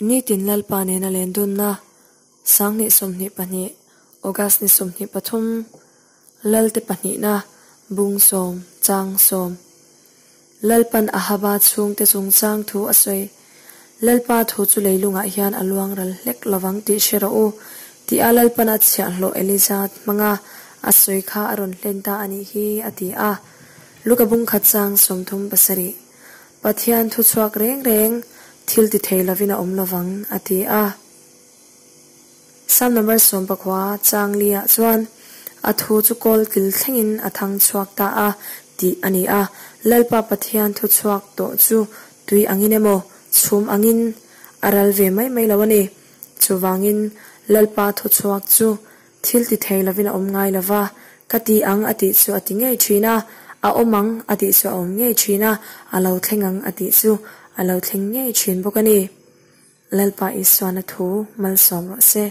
Nitin Lalpa nena lendunna 2022 August ni 23 Lalte pahnihna bung sawm chang sawm Lalpan Ahaba chhungte chungchang thu a sawi. Lalpa thu chu leilungah hian a luang ral hlek lovang tih hre rawh u, tia Lalpan a chhiahhlawh Elija hmanga a sawi kha a rawn hlen ta a nih hi, a ti a. Luka bung khat chang 37. Pathian thu chhuak reng reng thil ti thei lovin a awm lovang, a ti a. Psalm number 10 chang li-ah chuan, A thu chu kawl kil thlengin a thang chhuak ta a, tih a ni a. Lalpa Pathian thu chhuak tawh chu tui angin emaw, chhum angin a ral ve mai mai lo a ni. Chuvangin, Lalpa thu chhuak chu thil ti thei lovin a awm ngai lo va, ka ti ang a tih chu a ti ngei thin a, a awm ang a tih chu a awm ngei thin a, a lo thleng ang a tih chu a lo thleng ngei thin bawk a ni. Lalpa Isuana thu malsawm rawh se.